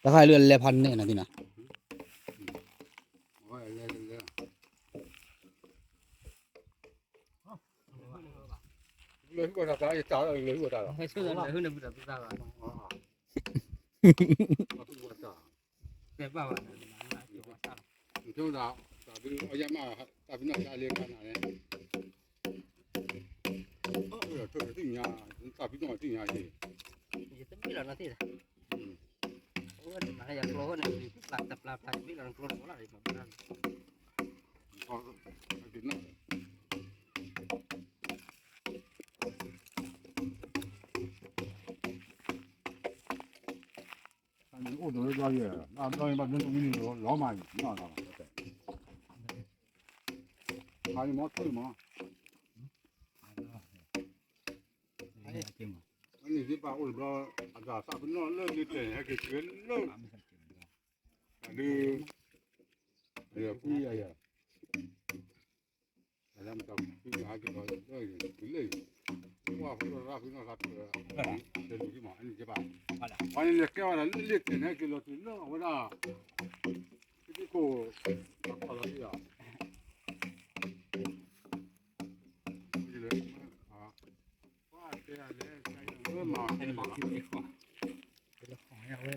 တခါလၢအလဲၤဖးန့ၣ်နၤသ့ၣ်နၤ, လဲၤဟူဘၣ်တၢ်သး ယတၢ်လဲၤဟူဘၣ်တၢ်လီၤ. တဲဘၣ်ဘၣ်, နကဒၣ် တၢ်ဖံးနီၣ်တၢ်လ့ခါနၤန့ၣ်, အိၣ်ဒီးထိၣ်သ့ၣ်ညါ, တၢ်ဖံးနီၣ်သ့ၣ်ညါ, ယတမ့ၢ်လီၤနၤသ့ၣ်, အိၣ်ဝဲန့ၣ်မၤလၢယကျိဟီန့ၣ် ပျၢ်တပျၢ်ပျၢ် ယမ့ၢ်လီၤနကျိတဝီလၢ်န့ၣ်မၤဘၣ် အိၣ်ဒီးလၢဘျီယဲၢ်, ဘၣ်ဘျီယဲၢ်ဘၣ်ဒိၣ်ဒိၣ်မံၤမံၤလီၤမး, အန့ၣ်ယဘၣ်အိၣ်တဘျီ, အတၢ်သးပ့ၤနီၣ်လၢလံၤတဲာ်န့ၣ် ဟဲက့ၤက့ၤလၢ, အဒုး, အဖုယၤယၤ အလၢမတၤဖုယၤဟဲက့ၤလီၤလၢ, လၢ, ကွၢ်ဖုရၣ်ဖုနီၢ်သးပှဲၤ, တလူၤဟံၣ်မး အန့ၣ်ယဘၣ်, ပှၤန့ၣ်လဲၤကဲဝဲဒၣ်လၢလံၤတဲာ်န့ၣ် ဟဲက့ၤလီၤတုၤလၢအဝဲဒၣ်, တဘျီခိၣ်, အကီၢ်လီၤတံၢ်လီၤ, ပှၤတဲလဲၣ်, မၤ, ဝဲ